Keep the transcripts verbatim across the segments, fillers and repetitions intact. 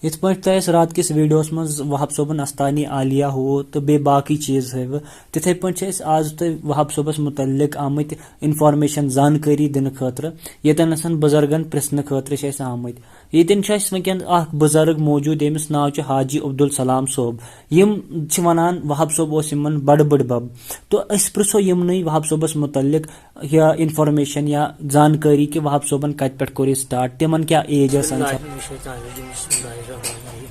یِتھ پٲٹھۍ تۄہہِ اَسہِ راتہٕ کِس ویٖڈیوَس منٛز وہاب صٲبُن استانی عالیہ ہُو تہٕ بیٚیہِ باقٕے چیٖز ہٲوٕ، تِتھَے پٲٹھۍ چھِ أسۍ آز تۄہہِ وہاب صٲبَس مُتعلِق آمٕتۍ information، زانکٲری دِنہٕ خٲطرٕ، ییٚتٮ۪ن نَسَن بُزرگَن پرٛژھنہٕ خٲطرٕ چھِ أسۍ آمٕتۍ۔ ییٚتٮ۪ن چھُ اَسہِ وٕنکٮ۪ن اَکھ بُزرگ موٗجوٗد، ییٚمِس ناو چھُ حاجی عبدالسلام صٲب۔ یِم چھِ وَنان، وہاب صٲب اوس یِمَن بَڑٕ بٕڈبَب۔ تہٕ أسۍ پرٛژھو یِمنٕے وہاب صٲبَس مُتعلِق یا information یا زانکٲری کہِ وہاب صٲبن کتہِ پٮ۪ٹھ کوٚر یہِ start، تِمن کیٛاہ age ٲس؟ بسم اللہ من الشیطان الرجیم، بسم اللہ الرحمن الرحیم۔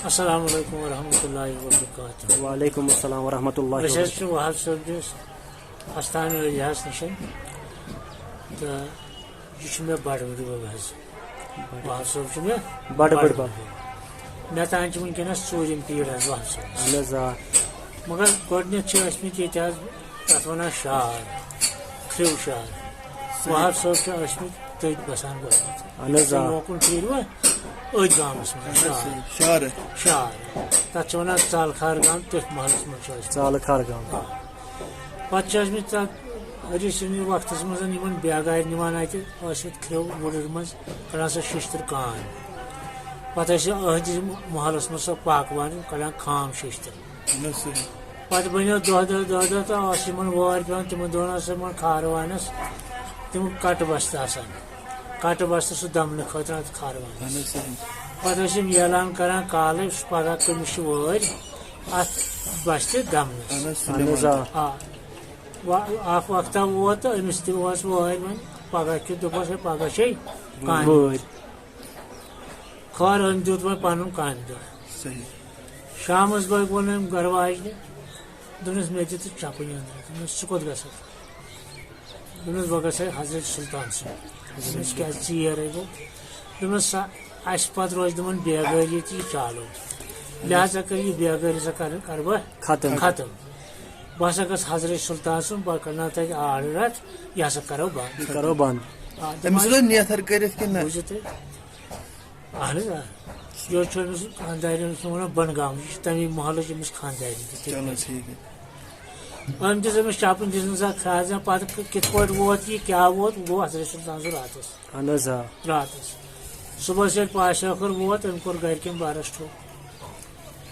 السلام علیکم ورحمۃ اللہ وبرکاتہ۔ وعلیکم السلام ورحمۃ اللہ أسۍ حظ وبرکاتہ۔ چھِ وہاب صٲب کِس استان عالیہس نِش، تہٕ یہِ چھُ مےٚ بڑٕ بٕڈبب حظ۔ وہاب صٲب چھُ مےٚ بڑٕ بٕڈبب۔ مےٚ تام چھِ وٕنکیٚنَس ژوٗرِم پیٖر حظ وہاب صٲبَس۔ اہن حظ، آ۔ مگر گۄڈٕنٮ۪تھ چھِ ٲسمٕتۍ ییٚتہِ حظ، تَتھ وَنان شار، کھرٛیو شار۔ صحیح۔ وہاب صٲب چھِ ٲسمٕتۍ تٔتھۍ بَسان گۄڈٕنٮ۪تھ۔ اہن حظ، آ۔ یوکُن پھیٖرِوٕ أتھۍ گامَس منٛز، اہن حظ، شار۔ صحیح۔ شار۔ شار۔ تَتھ چھِ وَنان ژالہٕ کھار گام، تٔتھۍ محلَس منٛز چھِ ٲسمٕتۍ۔ ژالہٕ کھار گام۔ آ۔ پتہٕ چھِ ٲسمٕتۍ تَتھ ریٖسٮ۪نٛٹلی وقتَس منٛز یِمَن بیگارِ نِوان اَتہِ، ٲسِتھ کھرٛٮ۪و وُڑٕر منٛز کَڑان سۄ شیشتٕر کان۔ پتہٕ ٲسۍ أہٕنٛدِس محلَس منٛز سۄ پاکوان، کَڑان خام شیشتٕر۔ اہن حظ، صحیح۔ پتہٕ بَنیو دۄہ دۄہ، دۄہ دۄہ، تہٕ ٲس یِمَن وٲرۍ پٮ۪وان، تِمَن دۄہَن ٲس یِمَن کھارٕ وانَس تِم کَٹہٕ بستہٕ آسان۔ کَٹہٕ بستہٕ سُہ دَمنہٕ خٲطرٕ اَتھ کھارٕ وانَس۔ اہن حظ، صحیح۔ پتہٕ ٲسۍ یِم اعلان کَران کالے، سُہ پگاہ کٔمِس چھِ وٲرۍ اَتھ بستہِ دَمنَس۔ اہن حظ، اہن حظ، سُلیمان۔ آ۔ آ۔ وا-، اکھ وقتہ ووت تہٕ أمِس تہِ اوس وٲرۍ وۄنۍ پگاہ کیُتھ، دوٚپُس، "ہے، پگاہ چھے کامہِ وٲرۍ۔ خٲر، أمۍ دیُت وۄنۍ پنُن کامہِ دۄہ۔" صحیح۔ شامس بٲگۍ ووٚن أمۍ گرٕ واجنہِ، دوٚپنس، "مےٚ دِ تہٕ چپٕنۍ أنٛدرٕ۔" دوٚپنس، "ژٕ کوٚت گژھکھ؟" دوٚپنس، "بہٕ گژھٕ حضرت سلطان سُنٛد۔" دوٚپنس، "کیٛازِ ژیر ہے گوٚو؟" دوٚپنس، "سا-، اَسہِ پتہٕ روزِ تِمن بیگٲری تہٕ یہِ چالو۔ لہذا کٔرِو یہِ بیگٲری سا کر-، کرٕ بہٕ ختم۔ ختم۔ بہٕ ہسا گژھٕ حضرت سلطان سُنٛد، بہٕ کرناو تتہِ آرڈر اتھ، یہِ ہسا کرو بنٛد۔" یہِ کرو بنٛد۔ آ، أمِس دوٚپمَس، ٲسۍ نیتھر کٔرِتھ کِنہٕ نہ؟ بوٗزِو تُہۍ؟ اہن حظ، آ۔ یہِ حظ چھُ أمِس خانٛدارٮ۪ن، یِمن وَنان بنہٕ گام، یہِ چھُ تَمی محلٕچ أمِس خانٛدارٮ۪ن تہِ۔ چلو، ٹھیٖک ہے۔ أمۍ دِژ أمِس چپٕنۍ، دِژ أمِس اکھ کھازیاں، پتہٕ کِتھ پٲٹھۍ ووت یہِ، کیٛاہ ووت، گوٚو حضرت سلطان سُنٛد راتس۔ اہن حظ، آ۔ راتس۔ صُبحس ییٚلہِ پاش ٲخٕر ووت، أمۍ کوٚر گرِکٮ۪ن بارس ٹھوٚپ۔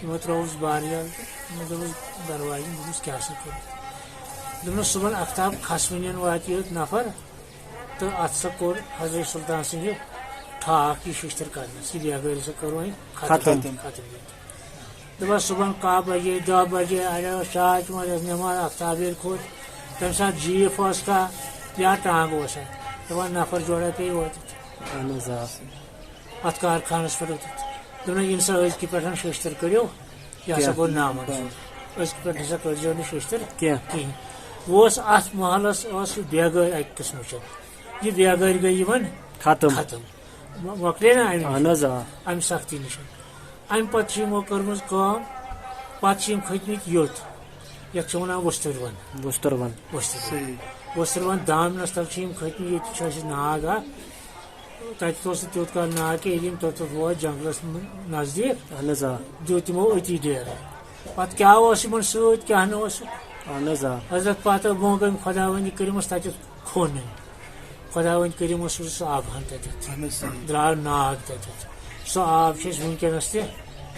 یِمو ترٛووُس بار یَلہٕ تہٕ یِمو دوٚپُس دروازٕ، دوٚپُس، "کیٛاہ سا کوٚر؟" دوٚپنَس، "صُبحن اختاب کھسوٕنٮ۪ن واتہِ یوت نفر تہٕ اَتھ سا کوٚر حضرت سلطان سٕنٛدِ ٹھاکھ یہِ شِشتٕر کرنَس، یہِ بیگٲری سا کٔر وۄنۍ ختم۔" ختم۔ ختم۔ دوٚپُن، صُبحن کاہ بجے، دَہ بجے، اَڑیو چاے چومر، یۄس نٮ۪ماز اختاب ییٚلہِ کھوٚت، تَمہِ ساتہٕ جیٖپ ٲس کانٛہہ یا ٹانٛگہٕ اوس اَتہِ، دَپان نفر جوڑا پیٚیہِ وٲتِتھ۔ اہن حظ، آ۔ اَتھ کارخانَس پٮ۪ٹھ وٲتِتھ۔ دوٚپُن، "یِم سا أزکہِ پٮ۪ٹھ شیشتٕر کٔرِو، یہِ ہسا کینٛہہ۔ گوٚو نامنظوٗر۔ أزکہِ پٮ۪ٹھ نسا کٔرۍزیو نہٕ شیشتٕر کینٛہہ۔ کِہیٖنۍ۔" اوس اَتھ محلَس، اوس یہِ بیگٲرۍ اَکہِ قٕسمٕچ۔ یہِ بیگٲرۍ گٔے یِمَن ختم۔ ختم۔ مۄ-، مۄکلے نا اَمہِ نِش؟ اہن حظ، آ۔ اَمہِ سختی نِش۔ اَمہِ پَتہٕ چھِ یِمو کٔرمٕژ کٲم، پَتہٕ چھِ یِم کھٔتۍ مٕتۍ یوٚت، یَتھ چھِ وَنان وۄستٕروَن۔ وۄستٕروَن۔ وۄستٕروَن۔ صحیح۔ وۄستٕروَن دامنَس تَل چھِ یِم کھٔتۍ مٕتۍ، ییٚتہِ چھُ اَسہِ ناگ اَکھ۔ تَتہِ اوس نہٕ تیوٗت کال ناگ کینٛہہ، ییٚلہِ یِم توٚت توٚت وٲتۍ جنٛگلَس نزدیٖک، اہن حظ، آ۔ دیُت تِمو أتی ڈیرٕ۔ پَتہٕ کیٛاہ اوس یِمَن سۭتۍ، کیٛاہ نہٕ اوس۔ اہن حظ، آ۔ حضرت پَتہٕ مۄنٛگ أمۍ خۄداوندِ کٔرمَس تَتٮ۪تھ کھوٚن أمۍ۔ خۄداوندِ کٔرِم اوس سُہ آب ہن تَتٮ۪تھ۔ اہن حظ، صحیح۔ درٛاو ناگ تَتٮ۪تھ۔ سُہ آب چھُ اَسہِ وٕنکیٚنَس تہِ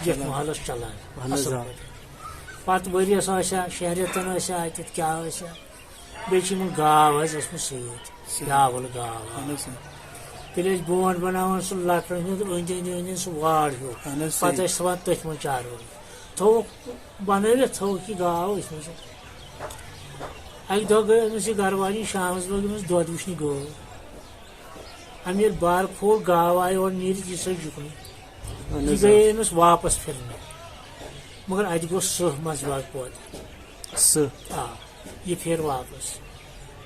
یَتھ چلان۔ محلَس چلان۔ اہن حظ، اَصٕل آ۔ پٲٹھۍ۔ پَتہٕ ؤریَس ٲسیا، شٮ۪ن رٮ۪تَن ٲسیا اَتٮ۪تھ، کیٛاہ ٲسیا؟ بیٚیہِ چھِ یِمَن گاو حظ ٲسمٕژ سۭتۍ، صحیح۔ گاوَل گاو، آ۔ اہن حظ، صحیح۔ تیٚلہِ ٲسۍ برونٛٹھ بَناوان سُہ لَکرَن ہُنٛد أنٛدۍ أنٛدۍ أنٛدۍ أنٛدۍ سُہ واڑ ہیوٗ۔ اہن حظ، پَتہٕ صحیح۔ ٲسۍ تھاوان تٔتھۍ منٛز چاروٲے۔ تھوٚوُکھ بَنٲوِتھ، تھوٚوُکھ یہِ گاو أتھۍ منٛز۔ اَکہِ دۄہ گٔے أمِس یہِ گَرٕ واجِنۍ شامَس، لوٚگ أمِس دۄد وٕچھنہِ گٲو۔ أمۍ ییٚلہِ بَر کھوٗل، گاو آیہِ اورٕ نیٖرِتھ، یہِ ژٔج یُکنُے۔ اہن یہِ حظ، گٔیے آ۔ أمِس واپَس پھِرنہِ۔ مگر اَتہِ گوٚو سٕہہ منٛزباگ پٲدٕ۔ سٕہہ۔ آ، یہِ پھِر واپَس۔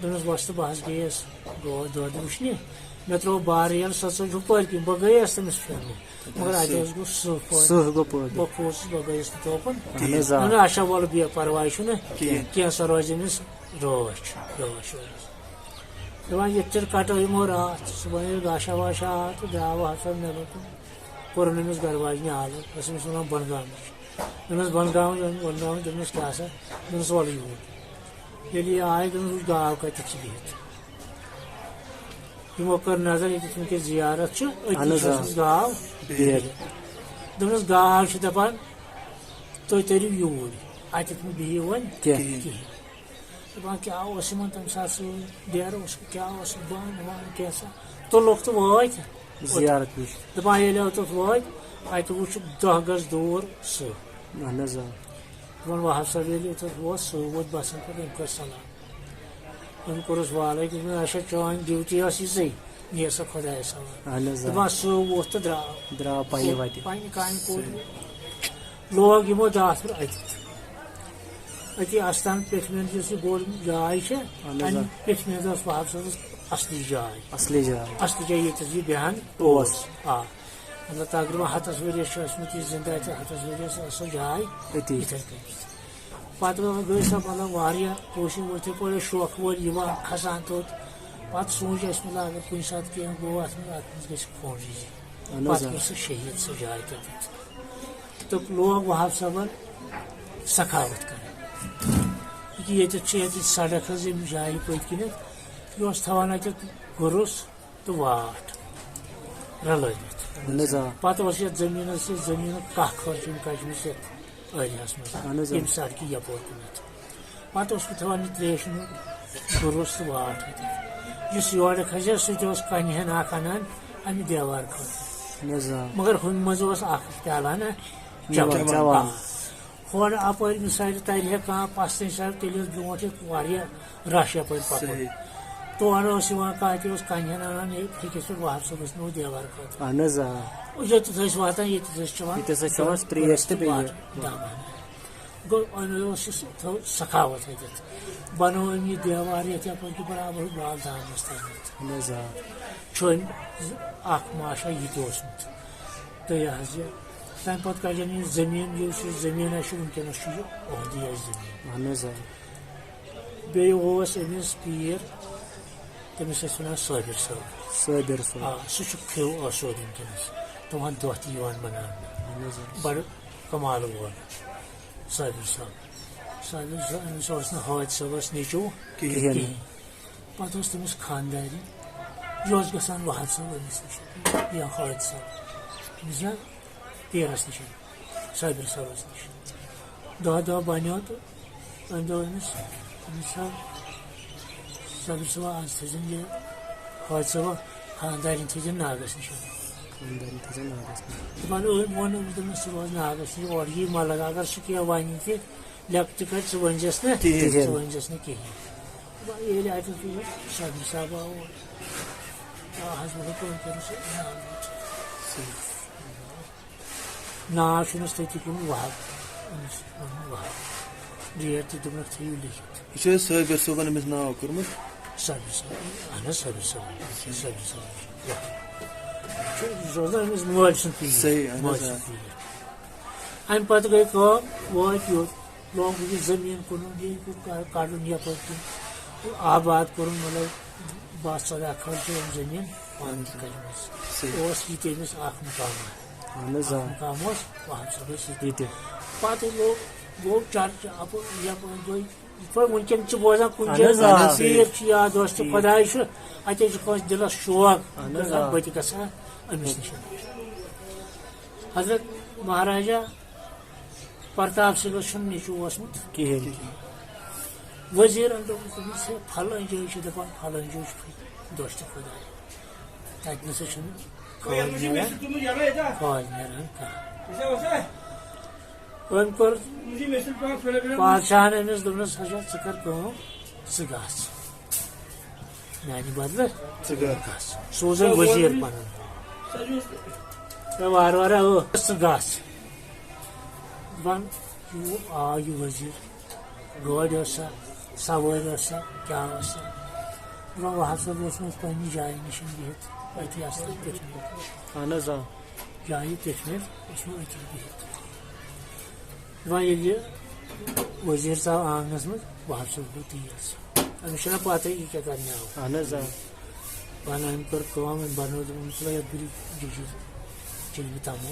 دوٚپنَس، "وۄستہٕ، بہٕ حظ گٔیَس گٲو دۄد وٕچھنہِ، مےٚ ترٛوو بَر یَلہٕ، سۄ ژٔج ہُپٲرۍ کِنۍ، بہٕ گٔیَس تٔمِس پھِرنہِ۔ مگر اَتہِ حظ گوٚو سٕہہ پٲدٕ۔" سٕہہ گوٚو پٲدٕ۔ بہٕ کھوٗژُس، بہٕ گٔیَس نہٕ توکُن۔ اہن حظ، آ۔ اہن حظ، اچھا، وَلہٕ بِہِو، پَرواے چھُنہٕ کینٛہہ۔ کینٛہہ، سۄ روزِ أمِس رٲچھ، رٲچھ روزِ۔ دَپان، یِتھ تیٚلہِ کَٹو یِمو راتھ، صُبحن ییٚلہِ گاشا واشا آو تہٕ درٛاو حظ سۄ نٮ۪بر کُن، کوٚرُن أمِس گَرٕ واجنہِ آلہٕ، ٲس أمِس وَنان بۄنہٕ گامٕچ۔ دوٚپنَس، "بۄنہٕ گامٕچ، بۄنہٕ گامٕچ"، دوٚپنَس، "کیٛاہ سا؟" دوٚپنَس، "وَلہٕ یوٗرۍ۔" ییٚلہِ یہِ آے، دوٚپنَس، "وٕچھ گاو کَتٮ۪تھ چھِ بِہِتھ۔" یِمو کٔر نظر، ییٚتٮ۪تھ وٕنکیٚس زیارت چھُ، أتی اہن حظ، چھُ آ۔ ٲسمٕژ گاو بِہِتھ۔ بِہِتھ۔ دوٚپنَس، گاو چھِ دَپان، تُہۍ تٔرِو یوٗرۍ، اَتٮ۪تھ مہٕ بِہِو وۄنۍ کینٛہہ۔ کِہیٖنۍ۔ دَپان، کیٛاہ اوس یِمَن تَمہِ ساتہٕ سُہ ڈیرٕ اوس، کیٛاہ اوس بانہٕ وانہٕ کینٛہہ سا؟ تُلُکھ تہٕ وٲتۍ۔ زیارت وٕچھ۔ دَپان، ییٚلہِ اوٚتَتھ وٲتۍ، اَتہِ وٕچھُکھ دَہ گز دوٗر سُہ۔ اَہَن حظ، آ۔ دَپان، وَہَب صٲب ییٚلہِ اوٚتَتھ ووت، سُہ ووت بَسَن پٮ۪ٹھ، أمۍ کٔر سلام۔ أمۍ کوٚرُس وعلیکم السلام، اچھا، چٲنۍ ڈیوٹی ٲس یِژٕے، نیر سا خۄدایَس حوالہٕ۔ اَہَن حظ، آ۔ دَپان، سُہ ووٚتھ تہٕ درٛاو۔ درٛاو پنٛنہِ وَتہِ۔ پنٛنہِ کامہِ کوٚر۔ لوگ یِمو داتھُر اَتہِ۔ أتی اَستان پیٚٹھۍ منٛز یُس یہِ بوٚڑ جاے چھِ، اَہَن حظ، اَمہِ آ۔ پیٚٹھۍ منٛز ٲس وَہَب صٲبَس اَصلی جاے۔ اَصلی جاے۔ اَصلی جاے ییٚتٮ۪تھ یہِ بیٚہان اوس۔ اوس۔ آ۔ مطلب، تقریٖباً ہَتَس ؤریَس چھُ ٲسمٕژ یہِ زِندٕ اَتہِ، ہَتَس ؤریَس ٲس سۄ جاے أتی۔ یِتھَے کٔنۍ۔ پَتہٕ گٔے سۄ، مطلب، واریاہ کوٗشِش، وۄنۍ یِتھَے پٲٹھۍ ٲسۍ شوقہٕ وٲلۍ یِوان، کھسان توٚت۔ پَتہٕ سوٗنٛچ اَسہِ، مطلب، اگر کُنہِ ساتہٕ کینٛہہ گوٚو اَتھ منٛز، اَتھ منٛز گژھِ کھوٗن ریزی۔ اَہَن حظ، پَتہٕ آ۔ کٔر سۄ شہیٖد سۄ جاے تَتٮ۪تھ۔ تہٕ لوگ وَہَب صٲبَن سخاوت کَرٕنۍ۔ یہِ کہِ ییٚتٮ۪تھ چھِ ییٚتہِ سڑک حظ ییٚمہِ جایہِ پٔتۍ کِنٮ۪تھ، یہِ اوس تھاوان اَتٮ۪تھ گُرُس تہٕ واٹھ رلٲوِتھ۔ اَہَن حظ، آ۔ پتہٕ اوس یتھ زٔمیٖنس، یہِ زٔمیٖنُک کاہ کھٲر چھُ أمۍ کجمٕژ یتھ area ہس منٛز، اَہَن حظ، آ۔ ییٚمہِ سڑکہِ یپٲرۍ کُنتھ۔ پتہٕ اوس بہٕ تھاوان یہِ ترٛیش نیُن گُرُس تہٕ واٹھ اَتہِ۔ یُس یورٕ کھسہِ ہا، سُہ تہِ اوس کنہِ ہن اکھ انان امہِ دیوار خٲطرٕ۔ اَہَن حظ، آ۔ مگر ہُمہِ منٛز اوس اکھ اکھ پیالہٕ ہنا چٮ۪وان۔ چٮ۪وان۔ آ۔ ہورٕ اَپٲرۍ مِثالہِ تَرِ ہے کانٛہہ پَستٕنۍ سَر، تیٚلہِ اوس برونٛٹھ ییٚتہِ واریاہ رَش یَپٲرۍ پَکُن۔ صحیح۔ تورٕ اوس یِوان کانٛہہ تہِ اوس کَنہِ ہَن اَنان، ہے، پھیٚکِس پٮ۪ٹھ وَہَب صٲبَس نِمو دیوار خٲطرٕ۔ اَہَن حظ، آ۔ ییٚتٮ۪تھ ٲسۍ واتان، ییٚتٮ۪تھ ٲسۍ چٮ۪وان۔ ییٚتہِ ٲسۍ أسۍ چٮ۪وان ترٛیش تہٕ بیٚیہِ۔ دَم اَنان۔ گوٚو، أمۍ اوس یہِ سُہ تھوٚو سخاوت اَتٮ۪تھ۔ بَنوو أمۍ یہِ دیوار یَتھ یَپٲرۍ کہِ برابر باغ دانَس تامَتھ۔ اَہَن حظ، آ۔ چھُ أمۍ زٕ، اَکھ ماشا یہِ تہِ اوسمُت۔ تہٕ یہِ حظ یہِ تَمہِ پَتہٕ کَجَن یہِ زٔمیٖن، یُس یہِ زٔمیٖن اَسہِ چھُ وٕنکیٚنَس، چھُ یہِ عہدی اَسہِ زٔمیٖن۔ اَہَن حظ، آ۔ بیٚیہِ اوس أمِس پیٖر، تٔمِس ٲسۍ وَنان صٲبِر صٲب۔ صٲبِر صٲب۔ آ، سُہ چھُ کھِرٛو آسود وٕنکیٚنَس، تِمَن دۄہ تہِ یِوان مَناونہٕ۔ اَہَن حظ، آ۔ بَڑٕ کَمالہٕ وول صٲبِر صٲب۔ صٲبِر صٲب، أمِس اوس نہٕ حٲج صٲبَس نیٚچوٗ کِہیٖنۍ۔ کِہیٖنۍ۔ پَتہٕ اوس تٔمِس خانٛدارِنۍ، یہِ اوس گژھان وَہَب صٲب أمِس نِش، یا حٲج صٲب، أمِس یا پیٖرَس نِش، صٲبِر صٲبَس نِش۔ دۄہ دۄہ بَنیو تہٕ أمۍ دوٚپ أمِس، أمِس سا، صٲبِر صٲبا، آز تھٲیزٮ۪ن یہِ حٲج صٲبا، خانٛدارِنۍ تھٲیزٮ۪ن ناگَس نِش۔ خانٛدارِنۍ تھٲیزٮ۪ن ناگَس نِش۔ دَپان، أمۍ ووٚن أمِس، دوٚپمَس، ژٕ روز ناگَس نِش، اورٕ یی مہ لَگ، اگر سُہ کینٛہہ وَنہِ تہِ، لٮ۪کہٕ تہِ کَرِ، ژٕ ؤنۍزٮ۪س نہٕ، کِہیٖنۍ۔ ژٕ ؤنۍزٮ۪س نہٕ کِہیٖنۍ۔ وۄنۍ ییٚلہِ اَتٮ۪تھ یہِ صٲبِر صٲب آو، آ، حضرت کٲم کٔرٕس یہِ عیال۔ ناو چھُنَس تٔتی کُن وَہَب، أمِس ووٚنُن وَہَب۔ ڈیٹ تہِ دوٚپنَکھ تھٲیِو لیکھِتھ۔ یہِ چھُ حظ صٲبِر صٲبَن أمِس ناو کوٚرمُت؟ صٲبِر صٲب، اَہَن حظ، صٲبِر صٲب، صٲبِر صٲب۔ وَہَب۔ چھُ، یہِ چھُ روزان أمِس مٲلۍ سُنٛد پیٖر۔ صحیح، اَہَن حظ، مٲلۍ آ۔ سُنٛد پیٖر۔ اَمہِ پَتہٕ گٔے کٲم، وٲتۍ یوٚت۔ لوگُن یہِ زٔمیٖن کٕنُن، یہِ کَڑُن یَپٲرۍ کِنۍ، آباد کوٚرُن، مطلب، باہ ژۄداہ کھٲلۍ چھِ یِم زٔمیٖن پانہٕ تہِ کٔرمٕژ۔ صحیح۔ اوس یہِ تہِ أمِس اَکھ مُقام۔ اَہَن حظ، آ۔ اَکھ مُقام اوس، وَہَب صٲب ٲسۍ ییٚتہِ۔ ییٚتہِ۔ پَتہٕ لوٚگ، گوٚو چرچہٕ اَپٲرۍ یَپٲرۍ گوٚو، یِتھ پٲٹھۍ وٕنکٮ۪ن چھِ بوزان، کُنہِ اَہَن جایہِ حظ، آ۔ پیٖر چھُ یا دوستہٕ ٹھیٖک۔ خۄداے چھُ، اَتہِ حظ چھُ کٲنٛسہِ دِلَس شوق، اَہَن حظ، آ۔ بہٕ تہِ گژھٕ ہا أمِس نِش۔ حضرت مہاراجا پرتاپ سنگھس چھُنہٕ نیٚچوٗ اوسمُت کِہیٖنۍ۔ وزیرن دوٚپُس، دوٚپمَس، ہے، فلٲنۍ جایہِ چھِ دَپان، فلٲنۍ جایہِ چھُ دوستہٕ خۄداے۔ تَتہِ نَسا چھُنہٕ فوج نیران، فوج نیران کانٛہہ۔ أمۍ کوٚر بادشاہن أمِس دوٚپنَس، ہسا، ژٕ کر کٲم، ژٕ گژھ۔ میانہِ بدلہٕ ژٕ گژھ۔ سوزے وزیر پنُن۔ تہٕ وارٕ وارٕ آو، ژٕ گژھ۔ دپان، یہِ آو یہِ وزیر۔ گٲڑۍ ٲس سا، سوٲرۍ ٲس سا، کیٛاہ ٲس سا؟ دپان، وَہَب صٲب اوس نہٕ پننہِ جایہِ نِش بِہِتھ، أتی آسہٕ تَتہِ پٮ۪ٹھ۔ اہن حظ، آ۔ جایہِ پٮ۪ٹھ اوس نہٕ أتی بِہِتھ۔ وۄنۍ ییٚلہِ یہِ وزیٖر ژاو آنٛگنَس منٛز، وَہَب صٲب گوٚو تیز۔ أمِس چھَنہ پَتہٕ یہِ کیٛاہ کَرنہِ آو۔ اَہَن حظ، آ۔ وۄنۍ أمۍ کٔر کٲم، أمۍ بَنٲو، دوٚپُن، "ژٕ یَتھ بِرِ جِجِر چِلمہِ تَمو،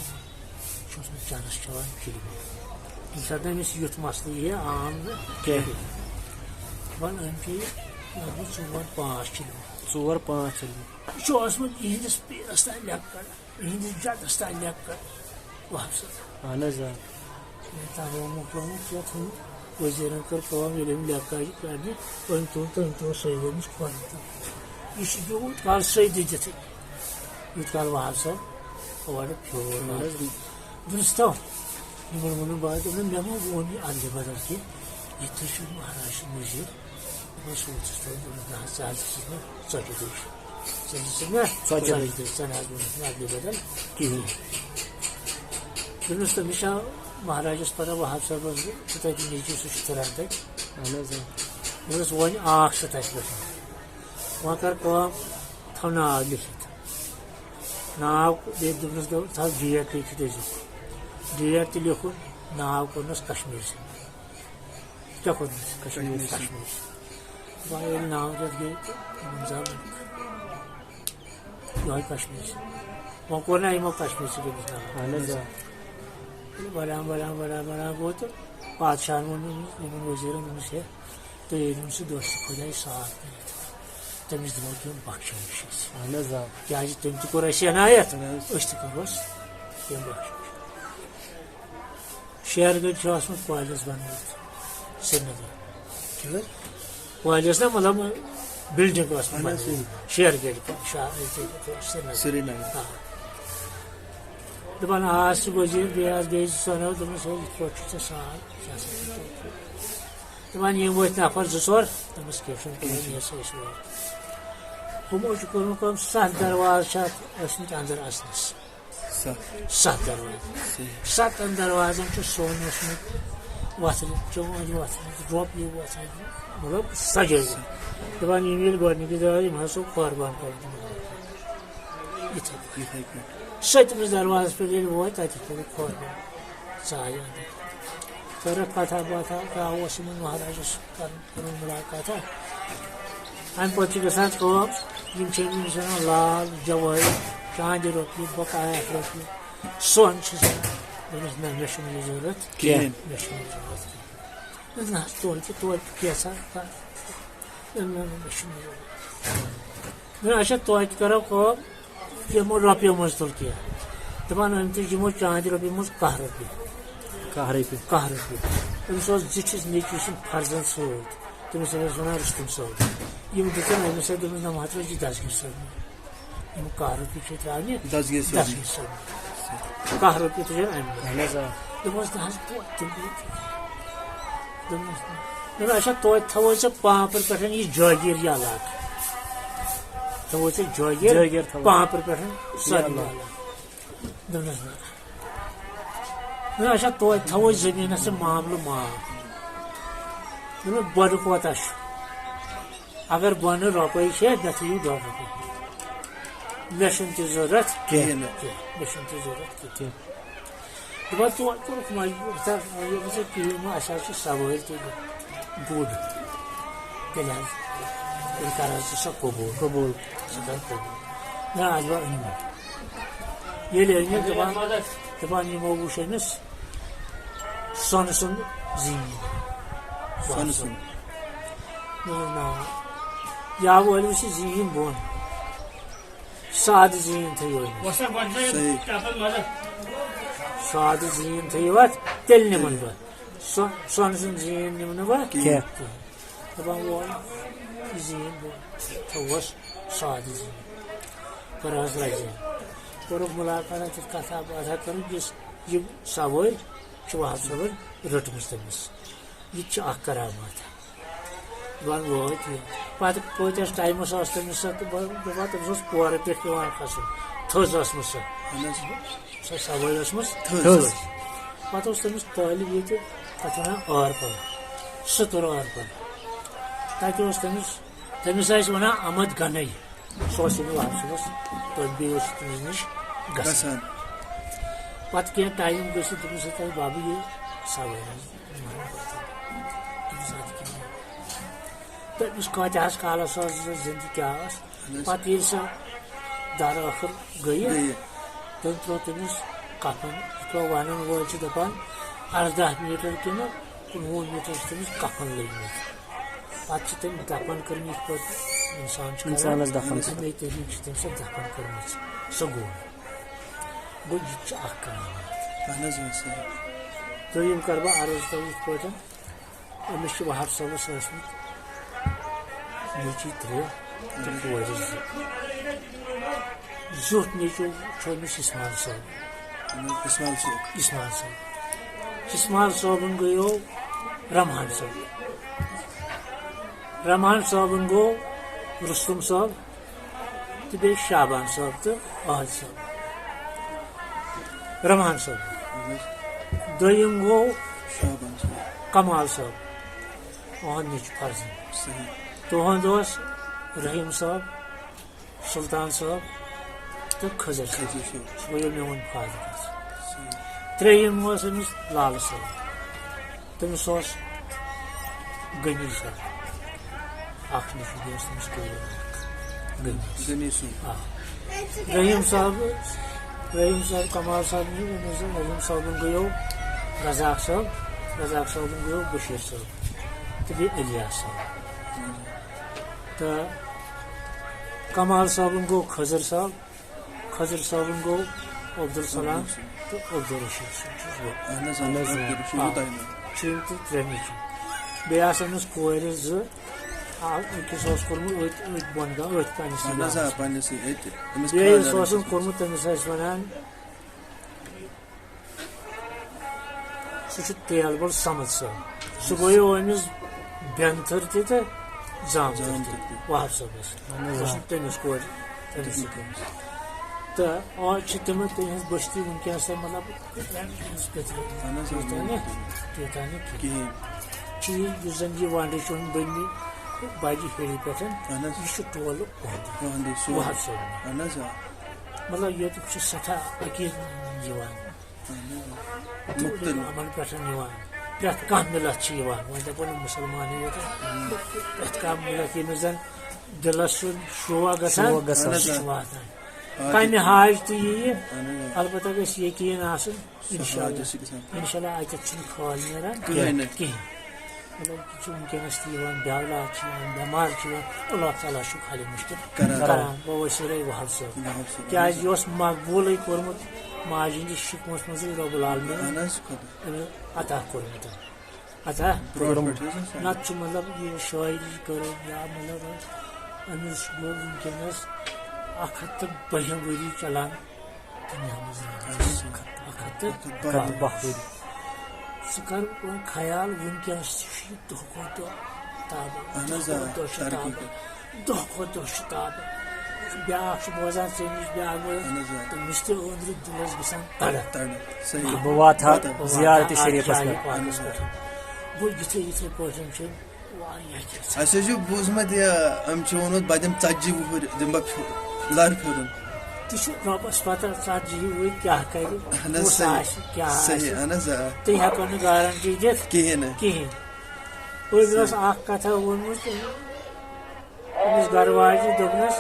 چھُ اوسمُت چَنَس چٮ۪وان چِلمہِ۔" ییٚمہِ ساتہٕ نہٕ أمِس یُتھ مَسلہٕ یی ہا عام نہٕ کینٛہہ۔ وۄنۍ أمۍ چیٚیہِ لگ بگ ژور پانٛژھ چِلمہِ۔ ژور پانٛژھ چِلمہِ۔ یہِ چھُ اوسمُت یِہِنٛدِس پیٖرَس تام لٮ۪کہٕ کَڑان۔ یِہِنٛدِس جدس تام لٮ۪کہٕ کَڑان۔ وہب صٲب۔ اہن حظ، آ۔ مےٚ تَوَے مۄکلومُت یَتھ ہُم وزیٖرَن کٔر کٲم، ییٚلہِ أمۍ لیٚکھ کاجہِ کَڑنہِ، أمۍ تُل تہٕ أمۍ تُل سٲری أمِس کھۄرَن تہٕ۔ یہِ چھُ یوٗت کال سۭتۍ دِتھٕے، یوٗت کال وہب صٲب اورٕ پھیوٗر واتہِ۔ درٛستو، یِمَن ووٚنُم بہٕ، دوٚپُن، مےٚ ما ووٚن یہِ اَدلہِ بدل کینٛہہ؟ یہِ تُہۍ چھِو مہراز سُنٛد وزیٖر۔ دوٚپمَس، سوٗنٛچ ژٕ تھوڑا، دوٚپمَس، نہ حظ، ژٕ حظ دِژٕتھ مےٚ ژۄچہِ دٔج۔ ژۄچہِ دٔج۔ ژۄچہِ دٔج، ژےٚ نہ حظ ووٚنُتھ مےٚ اَدلہِ بدل کِہیٖنۍ۔ دوٚپمَس، تٔمِس چھا مہراجَس پَتہ، وہب صٲبَس چھُ تَتہِ نیٚچوٗ، سُہ چھُ پھِران تَتہِ۔ اہن حظ، آ۔ دوٚپمَس، وۄنۍ آکھ ژٕ تَتہِ پٮ۪ٹھ۔ وۄنۍ کَر کٲم، تھاو ناو لیکھِتھ۔ ناو بیٚیہِ دوٚپنَس، دوٚپ، تھاو ڈیٹ لیکھِتھ أزیُک۔ ڈیٹ تہِ لیوٚکھُن، ناو کوٚرنَس کشمیٖر سٕنٛدۍ۔ کیٛاہ کوٚرنَس؟ کشمیٖر۔ کشمیٖر۔ وۄنۍ ییٚلہِ ناو رٮ۪تھ گٔے تہٕ یِمَن زاو یِہوٚے کشمیٖر سٕنٛدۍ۔ وۄنۍ کوٚر نہ یِمو کشمیٖر سٕنٛدۍ أمِس ناو۔ اہن حظ، آ۔ ییٚلہِ بَڑان، بَڑان، بَڑان، بَڑان گوٚو تہٕ پادشاہَن ووٚن أمِس، یِمَن وزیٖرَن، دوٚپنَس، ہے، تُہۍ ییٚلہِ أمِس سۭتۍ دوستی خۄدایہِ صاف کٔرِتھ، تٔمِس دِمو کینٛہہ بخشٲیِش أسۍ۔ اہن حظ، آ۔ کیٛازِ تٔمۍ تہِ کوٚر اَسہِ عنایت، اہن حظ۔ أسۍ تہِ کَروس کینٛہہ بخشٲیِش۔ شیر گڑھ چھُ اوسمُت کالج بنومُت سرینگر۔ ٹھیٖک حظ؟ کالج نا، مطلب، بلڈنگ اوس اہن حظ، بنومُت۔ صحیح۔ شیر گڑھ پٮ۪ٹھ شا-، ییٚتہِ پٮ۪ٹھ سرینگر۔ سرینگر۔ آ۔ دَپان آس چھِ وزیٖر، بیٚیہِ آس بیٚیہِ زٕ ژور نفر، دوٚپمَس، ہے، یِتھ پٲٹھۍ چھُ ژےٚ سہل، ژےٚ ہسا چھُ توفیٖق۔ دَپان یِم وٲتۍ نفر زٕ ژور، دوٚپمَس، کینٛہہ چھُنہٕ پَرواے، نیر سا أسۍ وٲتۍ۔ ہُمو چھُ کوٚرمُت کٲم، ستھ دروازٕ چھِ اَتھ ٲسمٕتۍ اندر اَژنَس۔ ستھ۔ ستھ دروازٕ۔ صحیح۔ ستن دروازن چھُ سۄن اوسمُت وۄتھرِ، چونٛدۍ وۄتھرِ، رۄپیہِ وۄتھرِ، مطلب سجٲوِتھ۔ دَپان یِم ییٚلہِ گۄڈٕنِکِس دروازس، یِم ہسا قۄربان کرُن۔ یِتھَے پٲٹھۍ۔ یِتھَے پٲٹھۍ۔ سٔتمِس دروازس پٮ۪ٹھ ییٚلہِ ووت، تَتہِ کوٚرُکھ قۄربان۔ ژایہِ اَنٛدر۔ کٔرٕکھ کتھا باتھا، کیٛاہ اوس یِمن مہاراجس کرُن۔ کرُن مُلاقاتہ۔ اَمہِ پَتہٕ چھِ گژھان کٲم، یِم چھِ أمِس وَنان لال، جوٲہِر، چاندِ رۄپیہِ، بقایا رۄپیہِ، سۄن چھِ زَن۔ دوٚپمَس، نہ، مےٚ چھُنہٕ یہِ ضوٚرَتھ کینٛہہ۔ مےٚ چھُنہٕ یہِ ضوٚرَتھ کینٛہہ۔ دوٚپمَس، نہ حظ، توتہِ، توتہِ کینٛژھا۔ دوٚپمَس، نہ، نہ، مےٚ چھُنہٕ یہِ ضوٚرَتھ۔ دوٚپمَس، اچھا، توتہِ کَرو کٲم، یِمو رۄپیو منٛز تُل کینٛہہ۔ دَپان، أمۍ تُج یِمو چاندِ رۄپیہِ منٛز کاہ رۄپیہِ۔ کاہ رۄپیہِ۔ کاہ رۄپیہِ۔ أمِس اوس زِٹھِس نیٚچوِس سُنٛد فرزند سۭتۍ۔ تٔمِس ٲسۍ وَنان رُستُم صٲب۔ یِم دِژٕن أمِس سۭتۍ، دوٚپمَس، نہ، مَہ ترٛٲوزِ دَسگیٖر صٲبنہِ۔ یِم کاہ رۄپیہِ چھِ ترٛاونہِ دَسگیٖر صٲبنہِ۔ دَسگیٖر صٲبنہِ۔ کاہ رۄپیہِ تُجَن اَمہِ منٛز۔ اہن حظ، آ۔ دوٚپمَس، نہ حظ، توتہِ تہِ۔ دوٚپمَس، دوٚپمَس، اچھا، توتہِ تھاوَے ژےٚ پانٛپرٕ پٮ۪ٹھ یہِ جٲگیٖر یہِ علاقہٕ۔ تھاوَے ژےٚ جٲگیٖر جٲگیٖر تھاوَے۔ پانٛپرٕ پٮ۪ٹھ یہِ سۄدمہِ علاقہٕ۔ علاقہٕ۔ دوٚپنَس، نہ۔ دوٚپُن، اچھا، توتہِ تھاوَے زٔمیٖنَس ژےٚ معاملہٕ معاف۔ دوٚپُن، بۄنہٕ کوتاہ چھُ؟ اگر بۄنہٕ رۄپَے چھےٚ، مےٚ تھٲیِو ڈۄڈ رۄپیہِ۔ مےٚ چھُنہٕ تہِ ضوٚرَتھ کینٛہہ۔ کینٛہہ۔ مےٚ چھُنہٕ تہِ ضوٚرَتھ کینٛہہ۔ کینٛہہ۔ دَپان، توتہِ کوٚرُکھ مجبوٗر، تَتھ ووٚن مےٚ، کِہیٖنۍ نہٕ، اَسہِ حظ چھِ سوٲرۍ تہِ گُڈ۔ تیٚلہِ حظ، تیٚلہِ کَر حظ ژٕ سۄ قبوٗل۔ قبوٗل۔ سُہ کَر قبوٗل۔ نہ، اَسہِ گوٚو أنِو۔ ییٚلہِ أنِو، دَپان، دَپان، یِمو وُچھ أمِس سۄنہٕ سُنٛد زیٖن۔ سۄنہٕ سُنٛد۔ نہ، نہ۔ یا وٲلِو سُہ زیٖن بۄن۔ سادٕ زیٖن تھٲیِو أمِس۔ وۄستا گۄڈٕ صحیح۔ چپل مَلہٕ۔ سادٕ زیٖن تھٲیِو اَتھ، تیٚلہِ نِمَن بہٕ۔ سۄ-، سۄنہٕ سُنٛد زیٖن نِمہٕ نہٕ بہٕ کینٛہہ۔ کینٛہہ۔ دَپان وول، یہِ زیٖن بہٕ تھوٚوُس سادٕ زیٖن۔ کٔر حظ رَزِ۔ کوٚرُکھ مُلاقات، اَتہِ کَتھا باتھا کٔرٕکھ، یُس یہِ سوٲرۍ چھِ وہاب صٲبَن رٔٹمٕژ تٔمِس۔ یہِ تہِ چھِ اَکھ کرامات۔ وۄنۍ وٲتۍ یہِ۔ پَتہٕ کۭتِس ٹایمَس ٲس تٔمِس سۄ، تہٕ بہٕ، دَپان تٔمِس اوس کورٕ پٮ۪ٹھ پٮ۪وان کھَسُن۔ تھٔز ٲسمٕژ سۄ۔ اہن حظ۔ سۄ سوٲرۍ ٲسمٕژ تھٔز۔ تھٔز۔ پَتہٕ اوس تٔمِس تٲلہِ ییٚتہِ، تَتھ وَنان ٲرپَل، سُتُر ٲرپَل۔ تَتہِ اوس تٔمِس، تٔمِس ٲسۍ وَنان احمد گنَے۔ سُہ اوس ییٚمہِ وَتہِ، سُہ اوس تٔمۍ بیٚیہِ اوس تٔمِس نِش گژھان۔ گژھان۔ پَتہٕ کینٛہہ ٹایم گٔژھِتھ دوٚپمَس، ہے، تَس بَبہٕ، یہِ سوٲرۍ حظ۔ تٔمِس اَتھ کِہیٖنۍ۔ تہٕ أمِس کۭتیٛاہَس کالَس ٲس زِندٕ کیٛاہ ٲس۔ اہن حظ۔ پَتہٕ ییٚلہِ سۄ دَر ٲخٕر گٔیہِ، گٔیہِ۔ تٔمۍ ترٛوو تٔمِس کَفَن۔ یِتھ پٲٹھۍ وَنَن وٲلۍ چھِ دَپان، اَرداہ میٖٹَر کِنہٕ کُنوُہ میٖٹَر چھِ تٔمِس کَفَن لٔگۍ مٕتۍ۔ پَتہٕ چھِ تٔمۍ دَفَن کٔرمٕتۍ، یِتھ پٲٹھۍ اِنسان چھُ کَران۔ اِنسانَس دَفَن۔ اَمے طریٖقہٕ چھِ تٔمۍ سۄ دَفَن کٔرمٕژ۔ سُہ گوٚو۔ گوٚو، یہِ تہِ چھُ اَکھ کَہانِیت۔ اہن حظ، اۭں، صحیح۔ دوٚیِم کَرٕ بہٕ عرض تۄہہِ یِتھ پٲٹھۍ، أمِس چھِ وہاب صٲبَس ٲسمٕتۍ نیٚچِوۍ ترٛےٚ تہٕ کورِ زٕ۔ زیُٹھ نیٚچوٗ چھُ أمِس عثمان صٲب۔ اہن حظ، عثمان صٲب۔ عثمان صٲب۔ عثمان صٲبُن گٔیو رحمان صٲب۔ رحمان صٲبُن گوٚو رُستُم صٲب۔ تہٕ بیٚیہِ شعبان صٲب تہٕ عٲدۍ صٲب۔ رحمان صٲب۔ اہن حظ۔ دوٚیِم گوٚو شعبان صٲب۔ کمال صٲب۔ اُہُنٛد نیٚچوٗ فرزند۔ صحیح۔ تُہُنٛد اوس رحیٖم صٲب، سلطان صٲب تہٕ خضر صٲب۔ خضر صٲب۔ سُہ گوٚو میون فادر۔ صحیح۔ ترٛیٚیِم اوس أمِس لالہٕ صٲب۔ تٔمِس اوس غنی صٲب، اکھ نیٚچوٗ بیٚیہِ اوس تٔمِس کوٗر اکھ، غنی۔ غنی صٲب۔ آ۔ رحیٖم صٲب، رحیٖم صٲب، کمال صٲب، أمِس رحیٖم صٲبُن گٔیو رزاق صٲب، رزاق صٲبُن گٔیو بشیٖر صٲب تہٕ بیٚیہِ الیاس صٲب۔ تہٕ کمال صٲبُن گوٚو خضر صٲب، خضر صٲبُن گوٚو عبدالسلام تہٕ عبدالرشیٖد صٲب چھُس بہٕ۔ اہن حظ، اہن حظ، عبدالرشیٖد آ۔ تۄہہِ ناو۔ چھِ یِم تہِ ترٛےٚ نیٚچوٗ۔ بیٚیہِ آسہٕ أمِس کورِ زٕ، آ، أکِس اوس کوٚرمُت أتھۍ، أتھۍ بۄن گام، أتھۍ پنٛنِسٕے اہن حظ، آ، گامَس منٛز۔ پنٛنِسٕے أتھۍ۔ أمِس بیٚیہِ خانٛدارَس یُس اوسُن منٛز۔ کوٚرمُت، تٔمِس ٲسۍ وَنان سُہ چھُ تیل بل صمد صٲب۔ سُہ گوٚو أمِس بٮ۪نتھٕر تہِ تہٕ زامتٕر زامتٕر تہِ۔ تہِ۔ وہاب صٲبَس۔ اہن حظ، آ۔ سُہ چھُ تٔمِس کورِ، تٔمِس سۭتۍ۔ تہٕ آز چھِ تِمَن تِہِنٛز بستی وٕنکیٚنَس تام، مطلب، تیوٗتاہ نہٕ، اہن حظ، آ۔ تیوٗتاہ نہٕ کینٛہہ۔ کِہیٖنۍ۔ چیٖز یُس زَن یہِ وانڈٕ چھُ بٔنمٕتۍ بَجہِ ہیٚرِ پٮ۪ٹھ، اہن حظ۔ یہِ چھُ ٹولہٕ اُہُنٛدُے۔ اُہُنٛدُے سون۔ وہاب صٲبُن۔ اہن حظ، آ۔ مطلب، ییٚتیُک چھُ سٮ۪ٹھاہ فقیٖر یِوان۔ مُختٔلِف۔ یِمَن پٮ۪ٹھ یِوان۔ پرٛٮ۪تھ کانٛہہ مِلت چھِ یِوان۔ وۄنۍ دَپو نہٕ مُسلمانٕے یوت۔ پرٛٮ۪تھ کانٛہہ مِلت، ییٚمِس زَن دِلَس چھُ شوق گژھان، شوق گژھان۔ سُہ چھُ واتان۔ آ، کَمہِ تہِ۔ حاج تہِ یِیہِ، اہن حظ۔ البتہ گژھِ یقیٖن آسُن، سُہ اِنشاء حاج اللہ۔ چھُ گژھان۔ اِنشاء اللہ اَتٮ۪تھ چھُنہٕ خٲلی نیران کِہیٖنۍ نہٕ۔ کِہیٖنۍ۔ مطلب، یہِ چھُ وٕنکیٚنَس تہِ یِوان، بٮ۪ولاد چھِ یِوان، بٮ۪مار چھِ یِوان، اللہ تعالیٰ چھُ حل مُشکِل کران۔ کران۔ بہٕ وَسیٖلَے وہاب صٲب۔ وہاب صٲب۔ کیٛازِ یہِ اوس مقبوٗلٕے کوٚرمُت ماجہِ ہِنٛدِس شِکمَس منٛزٕے رۄب العالمیٖن اہن حظ، خۄدا۔ أمِس عطا کوٚرمُت۔ عطا برونٛٹھ کوٚرمُت۔ پٮ۪ٹھ حظ آسان۔ نَتہٕ چھُ، مطلب، یہِ شٲعری کٔرٕو یا، مطلب، أمِس گوٚو وٕنکیٚنَس اَکھ ہَتھ تہٕ بَہَن ؤری چَلان۔ دُنیا منٛز روزان۔ اَکھ ہَتھ تہٕ اَکھ ہَتھ تہٕ باہ۔ باہ ؤری۔ ژٕ کر وۄنۍ خیال، وٕنکیٚنَس تہِ چھُ یہِ دۄہ کھۄتہٕ دۄہ تابان۔ اہن حظ، دۄہ آ، کھۄتہٕ دۄہ چھُ ترقی تابان۔ کر۔ دۄہ کھۄتہٕ دۄہ چھُ تابان۔ بیٛاکھ چھُ بوزان ژےٚ نِش، بیٛاکھ بوزان۔ اہن حظ، آ۔ تٔمِس تہِ أنٛدرٕ دِلَس گژھان تڑپ۔ تڑپ، صحیح۔ بہٕ واتہٕ ہا بہٕ واتہٕ ہا زیارتِ اَتھ شریٖفَس جایہِ پٮ۪ٹھ۔ پاکَس پٮ۪ٹھ۔ گوٚو یِتھُے، یِتھَے پٲٹھۍ چھُ واریاہ کینٛہہ۔ اَسہِ حظ چھُ بوٗزمُت یہِ، أمۍ چھِ ووٚنمُت، بہٕ دِمہٕ ژَتجی وُہُرۍ، دِمہٕ بہٕ پھِ-، لَرِ پھِرُن۔ تہِ چھُ رۄبَس پَتہ، ژَتجی وُہُرۍ کیٛاہ کَرِ، اہن حظ، کُس صحیح۔ آسہِ، کیٛاہ صحیح، آسہِ۔ اہن حظ، آ۔ تُہۍ ہٮ۪کو نہٕ گارنٹی دِتھ کِہیٖنۍ نہٕ۔ کِہیٖنۍ۔ أمۍ ٲس اَکھ کَتھا ووٚنمُت أمِس گَرٕ واجہِ، دوٚپنَس،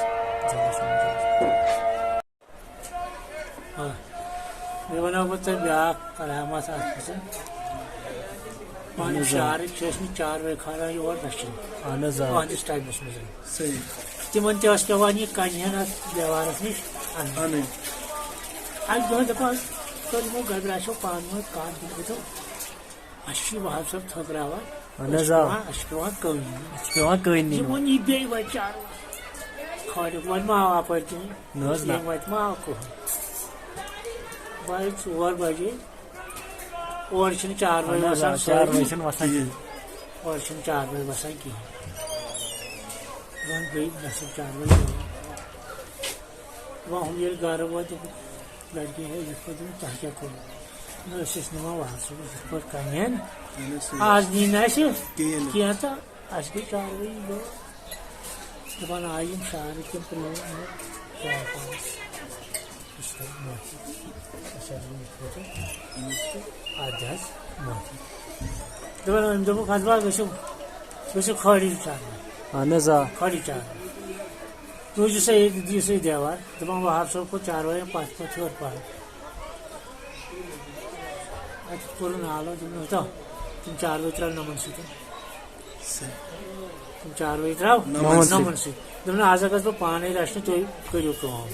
آ، بیٚیہِ وَنو بہٕ تۄہہِ بیٛاکھ کرامت اَتھ منٛز۔ پنٕنۍ اہن حظ، آ۔ شہرٕکۍ چھِ ٲسمٕتۍ چاروٲے کھالان یور دٔچھِنۍ۔ اہن حظ، آ۔ پہلِس ٹایمَس منٛز۔ صحیح۔ تِمن تہِ ٲس پٮ۪وان یہِ کَنہِ ہن اَتھ دیوارَس نِش اَنٕنۍ۔ اَنٕنۍ۔ اَکہِ دۄہ دَپان، تُہۍ یِمو گَبرا چھو پانہٕ ؤنۍ کَتھ، بہٕ دِتو اَسہِ چھُ یہِ وہاب صٲب تھٔکراوان۔ اہن حظ، آ۔ اَسہِ چھُ پٮ۪وان، اَسہِ چھُ پٮ۪وان کٔنۍ نِنۍ۔ اَسہِ چھُ پٮ۪وان کٔنۍ نِنۍ۔ یہِ ووٚن یہِ بیٚیہِ وۄنۍ چاروٲے۔ خالق وۄنۍ ما آو اَپٲرۍ کِہیٖنۍ۔ نہ حظ، نہ۔ ییٚمہِ وَتہِ ما آو کٕہٕنۍ۔ بہٕ آیَس ژور بَجے۔ اورٕ چھِنہٕ چاروٲے اہن حظ، وَسان آ، چاروٲے سٲری۔ چھِنہٕ وَسان کِہیٖنۍ۔ اورٕ چھِنہٕ چاروٲے وَسان کِہیٖنۍ۔ وۄنۍ گٔے نٮ۪صٕف چاروٲے گٔے۔ وۄنۍ ہُم ییٚلہِ گَرٕ وٲتۍ، دوٚپُکھ، لڑکی ہے، یِتھ پٲٹھۍ دوٚپُن، تۄہہِ کیٛاہ کوٚروٕ؟ نہ، أسۍ ٲسۍ نِوان وَہَس صٲبَس یِتھ پٲٹھۍ کَنہِ ہن۔ اہن حظ، صحیح۔ آز نی نہٕ اَسہِ کِہیٖنۍ نہٕ۔ کینٛہہ تہٕ اَسہِ گٔے کاروٲیی، گوٚو دَپان آے یِم شہرٕکۍ تِم پرٛٲنۍ، یِم کیٛاہ پانَس۔ أسۍ کَرو معٲفی۔ أسۍ حظ گٔے یِتھ پٲٹھۍ۔ اَدٕ حظ معٲفی۔ دَپان أمۍ دوٚپُکھ، اَدٕ وَلہٕ گٔژھِو، گٔژھِو کھٲڑی چاروٲے۔ اہن حظ، آ۔ کھٲڑی چاروٲے۔ روٗزِو سا ییٚتہِ، دِیِو سا یہِ دیوار۔ دَپان وَہاب صٲب کھوٚت چاروایَن پَتھ پَتھ ہیوٚر پَہَن۔ اَتہِ کوٚرُن حالو، دوٚپُن، "ہُتو، تِم چاروٲے ترٛاو نَمَن سۭتۍ۔" صحیح۔ تِم چاروٲے ترٛاو نَمَن سۭتۍ۔ نَمَن سۭتۍ۔ دوٚپُن، "آز ہا گژھٕ بہٕ پانَے رَچھنہِ، تُہۍ کٔرِو کٲم۔"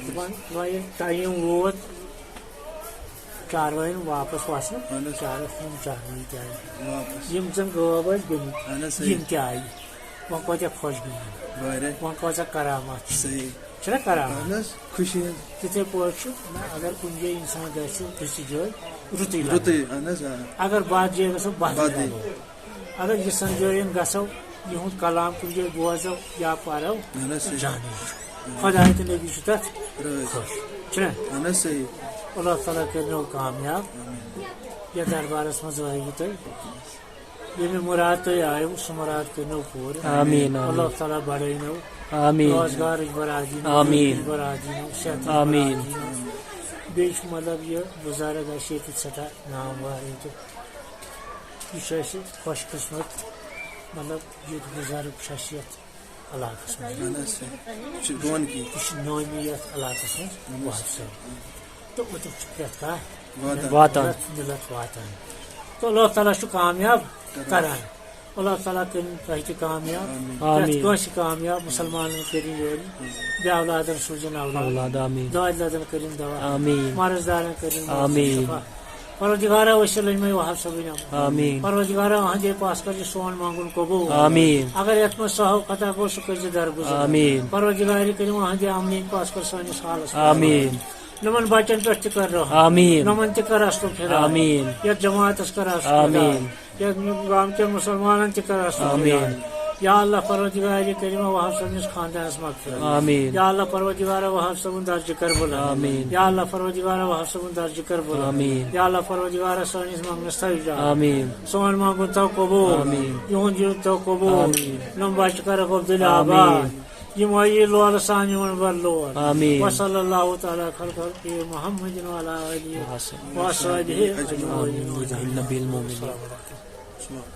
دَپان، وۄنۍ ییٚلہِ ٹایم ووت، چاروایَن واپس وَسنہٕ، اہن حظ۔ چارٕ ہُم چاروٲے تہِ آیہِ۔ واپس۔ یِم زَن غٲب ٲسۍ گٔمٕتۍ، اہن حظ، صحیح۔ یِم تہِ آیہِ۔ وۄنۍ کۭتیٛاہ خۄش گٔے یِم۔ واریاہ۔ وۄنۍ کۭژاہ کرامات چھِ۔ صحیح۔ چھِنہ کرامات؟ اہن حظ، خوشی ہٕنٛز۔ تِتھَے پٲٹھۍ چھُ، نہ، اگر کُنہِ جایہِ اِنسان گژھِ، رٕژِ جایہِ، رُتُے لَگہِ۔ رُتُے، اہن حظ، آ۔ اگر بَد جایہِ گژھو، بَدٕے بَدٕے۔ لَگو۔ اگر یِژھن جایَن گژھو، یِہُنٛد کلام کُنہِ جایہِ بوزو یا پَرو، اہن حظ، صحیح۔ جانٕے چھُ۔ خۄداے تہٕ نبی چھُ تَتھ رٲضۍ۔ خۄش۔ چھُنہ؟ اہن حظ، صحیح۔ اللہ تعالیٰ کٔرِنو کامیاب۔ آمیٖن۔ یَتھ دربارَس منٛز ٲیِو تُہۍ۔ ییٚمہِ مُراد تُہۍ آیِو، سُہ مُراد کٔرِنو پوٗرٕ۔ آمیٖن، آمیٖن۔ اللہ تعالیٰ بڑٲینو۔ آمیٖن۔ روزگارٕچ برادی، آمیٖن۔ رِزقٕچ برادی، صحتٕچ آمیٖن۔ برادی۔ بیٚیہِ چھُ مطلب یہِ بُزرگ اَسہِ ییٚتہِ سٮ۪ٹھاہ ناموار ییٚتہِ۔ یہِ چھُ اَسہِ خۄش قٕسمت، مطلب یُتھ بُزرگ چھُ اَسہِ یَتھ علاقَس منٛز۔ اہن حظ، صحیح۔ یہِ چھُ رونقی۔ یہِ چھُ نٲمی یَتھ علاقَس منٛز اہن حظ۔ وَسان۔ تہٕ اوٚتَتھ چھُ پرٛٮ۪تھ کانٛہہ واتان۔ واتان۔ پرٛٮ۪تھ مِلت واتان۔ تہٕ اللہ تعالیٰ چھُ کامیاب کران۔ کران۔ اللہ تعالیٰ کٔرِن تۄہہِ تہِ کامیاب، آمیٖن۔ پرٛٮ۪تھ آمیٖن۔ کٲنٛسہِ کامیاب، مُسلمانَن کٔرِن یٲری، آمیٖن۔ بے اولادَن سوٗزِن اولاد، اولاد، آمیٖن۔ دادِ لَدَن کٔرِن دوا، آمیٖن۔ مرض دارَن کٔرِن مرض آمیٖن۔ شفا۔ پروردگارا، أسۍ چھِ لٔجمٕتۍ وہاب صٲبٕنۍ اَمُن۔ آمیٖن۔ پروردگارا، أہنٛدے پاس کر یہِ سون منٛگُن قبوٗل۔ آمیٖن۔ اگر یَتھ منٛز سہو خطا گوٚو، سُہ کٔرۍ زِ درگُزر۔ آمیٖن۔ پروردگارِ کٔرِو أہنٛدِ اَمنٕکۍ پاس کر سٲنِس حالَس۔ آمیٖن۔ نمن بچن پٮ۪ٹھ تہِ کر رحم۔ آمیٖن۔ نمن تہِ کر اصل فراق۔ آمیٖن۔ یتھ جماعتس کر اصل فراق۔ آمیٖن۔ یتھ گام کٮ۪ن مسلمانن تہِ کر اصل آمیٖن۔ فراق۔ یا اللہ پروردگار کریمہ، وہاب صٲبنِس خاندانس مغفرت۔ آمیٖن۔ یا اللہ پروردگار وہاب صٲبُن درجہٕ کر بلند۔ آمیٖن۔ یا اللہ پروردگار وہاب صٲبُن درجہٕ کر بلند۔ آمیٖن۔ یا اللہ پروردگار سٲنِس منگنس تھٲیِو جواب۔ آمیٖن۔ سون منگُن تھاو قبول۔ آمیٖن۔ یِہُنٛد یُن تھاو قبول۔ آمیٖن۔ نم بچہٕ کرکھ عبداللہ آباد۔ آمیٖن۔ یِم آیہِ لولہٕ سان یِمن بر لول۔ آمیٖن۔ وصلی اللہ تعالیٰ خلقہ محمد وعلی آلہ وصحبہ اجمعین۔ آمیٖن۔ النبی المؤمن۔ السلام علیکم۔